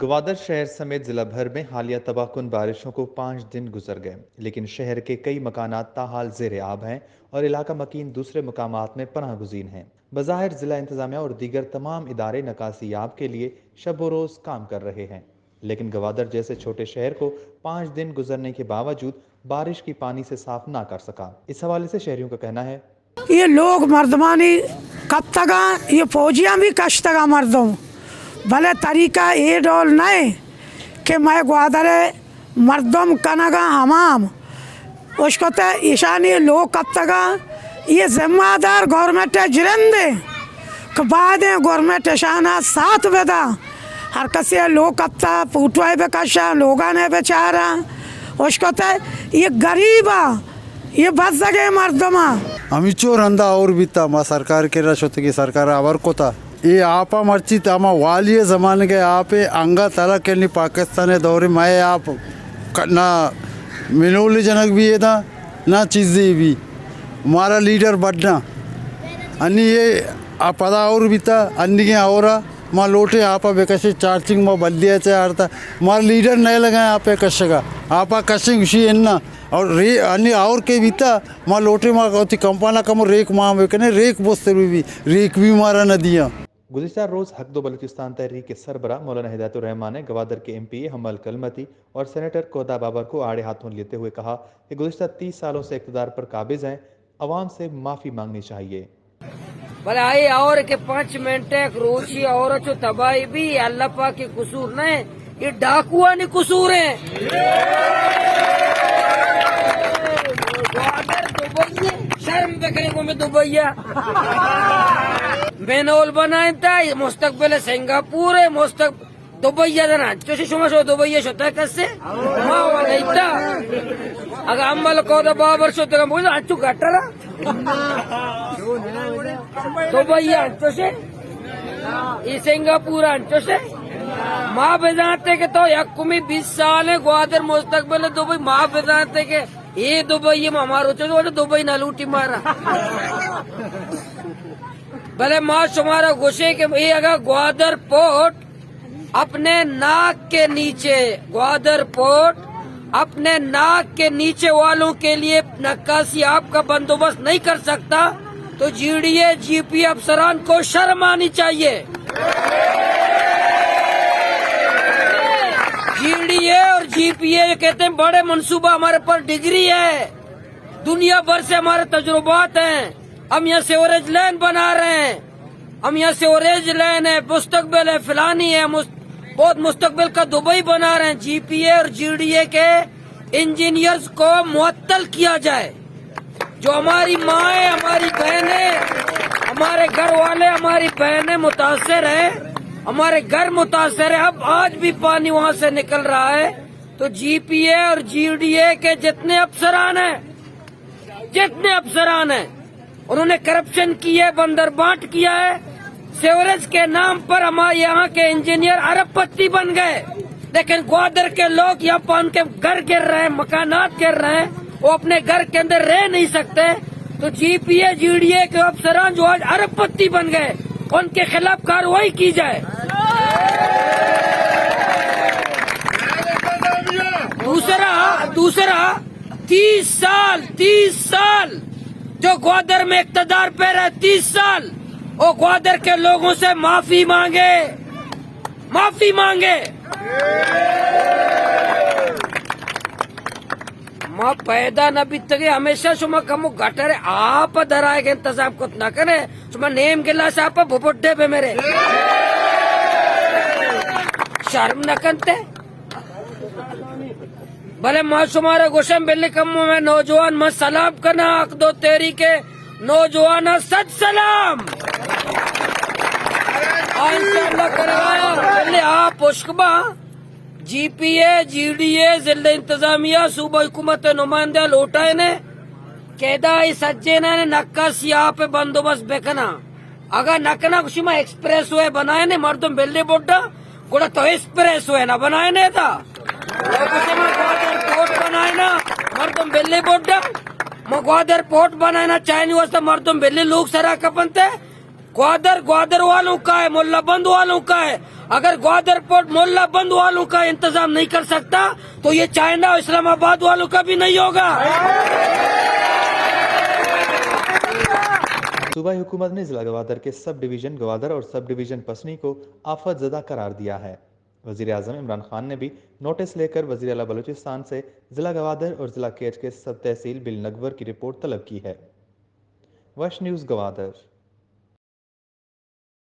گوادر شہر سمیت ضلع بھر میں حالیہ تباہ کن بارشوں کو پانچ دن گزر گئے، لیکن شہر کے کئی مکانات تاحال زیر آب ہیں اور علاقہ مکین دوسرے مقامات میں پناہ گزین ہیں۔ بظاہر ضلع انتظامیہ اور دیگر تمام ادارے نکاسی آب کے لیے شب و روز کام کر رہے ہیں، لیکن گوادر جیسے چھوٹے شہر کو پانچ دن گزرنے کے باوجود بارش کی پانی سے صاف نہ کر سکا۔ اس حوالے سے شہریوں کا کہنا ہے، یہ لوگ مردمانی کپتگاں، یہ فوجیاں بھی کشتگاں مردم، بلے طریقہ اے ڈول نہ کہ مئے گوادر مردم کنگاں حمام اشکتہ، ایشانی لوگ کپتگاں۔ یہ ذمہ دار گورنمنٹ جرندے کہ بعد گورنمنٹ اشانا ساتھ بدا۔ ہر کسی لوگ کپتا، پوٹوائے بکشا، لوگانے بچارا اشکتہ۔ یہ غریبا، یہ بزگیں مردماں۔ ہمیچو رندا اور بیتا، ما سرکار کرا شتگی، سرکار ہبر کتا۔ اے آپا مرچی تاما والی زمانگے آپے انگا تلک، یعنی پاکستان دور مئے آپ ک-، نہ منول جنگ بھی ادا، نہ چیزی بھی۔ مارا لیڈر بڈنا۔ انی اے آ پدا اور بیتا، انی کے اورا ما لوٹے آپا بکشے، چارچنگ ما بلدیا چے آرتا۔ مارا لیڈر نہیں لگا آپے کشگا۔ آپا کشنگ شی انا۔ اور ری-، انی اور کے بیتا، ما لوٹے ما وتی کمپانا کمو ریک ما بکنے، ریک بوستر بھی، بھی، ریک بھی مارا نہ دیا۔ گزشتہ روز حق دو بلوچستان تحریک کے سربراہ مولانا ہدایت الرحمان نے گوادر کے ایم پی اے حمل کلمتی اور سینیٹر کودا بابر کو آڑے ہاتھوں لیتے ہوئے کہا کہ گزشتہ تیس سالوں سے اقتدار پر قابض ہیں، عوام سے معافی مانگنی چاہیے۔ بلے آئی اور کہ پانچ منٹ ایک روچی اور چو تباہی بھی اللہ پاک کے قصور نہ ہے، یہ ڈاکوانی قصور ہے۔ گوادر دبئی ہے، شرم بکنے کو میں دبئی ہے۔ مینول بنائیں تا، یہ مستقبل سنگاپور ہے، مستقبل دبئی ءَ دنا، چوشی شما شو دبئی ءَ شتا کسے؟ ما و دیتا۔ اگا امل کو دا بابر شو تگا بوز اچو گٹرا۔ دبئی ءَ چوشے؟ ای سنگاپور ءَ چوشے؟ ما بزانتے کہ تو یک کمی بیس سال ہے گوادر مستقبل دبئی، ما بزانتے کہ اے دبئی ما مارو چوشے، دبئی نہ لوٹی مارا۔ بلے ما شمارا گوشے کہ اے اگا گوادر پورٹ اپنے ناک کے نیچے، گوادر پورٹ اپنے ناک کے نیچے والوں کے لیے نکاسی آب کا بندوبست نہیں کر سکتا، تو جی ڈی اے، جی پی اے افسران کو شرم آنی چاہیے۔ جی ڈی اے اور جی پی اے کہتے ہیں بڑے منصوبہ ہمارے پر ڈگری ہے، دنیا بھر سے ہمارے تجربات ہیں، ہم یہاں سیوریج لائن بنا رہے ہیں۔ ہم یہاں سیوریج لائن ہے، مستقبل ہے، فلانی ہے، مست-، بہت مستقبل کا دبئی بنا رہے ہیں۔ جی پی اے اور جی ڈی اے کے انجینئرز کو معطل کیا جائے۔ جو ہماری مائیں، ہماری بہنیں، ہمارے گھر والے، ہماری بہنیں متاثر ہیں، ہمارے گھر متاثر ہیں۔ اب آج بھی پانی وہاں سے نکل رہا ہے۔ تو جی پی اے اور جی ڈی اے کے جتنے افسران ہیں، جتنے افسران ہیں، انہوں نے کرپشن کی ہے، بندر بانٹ کیا ہے۔ سیوریج کے نام پر ہمارے یہاں کے انجینئر ارب پتی بن گئے، لیکن گوادر کے لوگ یہاں پر ان کے گھر گر رہے ہیں، مکانات گر رہے ہیں، وہ اپنے گھر کے اندر رہ نہیں سکتے۔ تو جی پی اے، جی ڈی اے کے افسران جو آج ارب پتی بن گئے، ان کے خلاف کارروائی کی جائے۔ دوسرا، دوسرا، تیس سال، تیس سال جو گوادر میں اقتدار پہ رہے، تیس سال، وہ گوادر کے لوگوں سے معافی مانگے، معافی مانگے۔ ما پیدا نہ بیتگے، ہمیشہ شما کمو گٹر آپ درائے کے انتظام کت نہ کنے، شما نیم گلاس آپ ببڈے بے میرے۔ شرم نہ کنتے؟ بلے ما شمارا گوشم، بلے کمو میں نوجوان، ما سلام کنا حق دو تحریک نوجوان، صد سلام۔ آ انشاءاللہ کرا، بلے آ پشک با، جی پی اے، جی ڈی اے، ضلع انتظامیہ، صوبہ حکومت نمائندہ لوٹائنے کہ ادا ای سجینانے نکاسی آپ بندوبست بکنا۔ اگا نہ کنا، گوشی ما ایکسپریس وے بنائینے، مردم بلے بڈا، گڑا تو ایکسپریس وے نہ بنائینے دا۔ تو گوشی ما گوادر پورٹ بنائینا، مردم بلے بڈا، ما گوادر پورٹ بنائینا، چائنی واسطہ مردم بلے لوگ سرا کپنتے، گوادر گوادر والوں کا ہے، ملا بند والوں کا ہے۔ اگر گوادر پورٹ ملا بند والوں کا انتظام نہیں کر سکتا تو یہ چائنا اور اسلام آباد والوں کا بھی نہیں ہوگا۔ صوبائی حکومت نے ضلع گوادر کے سب ڈویژن گوادر اور سب ڈویژن پسنی کو آفت زدہ قرار دیا ہے۔ وزیر اعظم عمران خان نے بھی نوٹس لے کر وزیر اعلیٰ بلوچستان سے ضلع گوادر اور ضلع کیچ کے سب تحصیل بل نگور کی رپورٹ طلب کی ہے۔ وش نیوز گوادر۔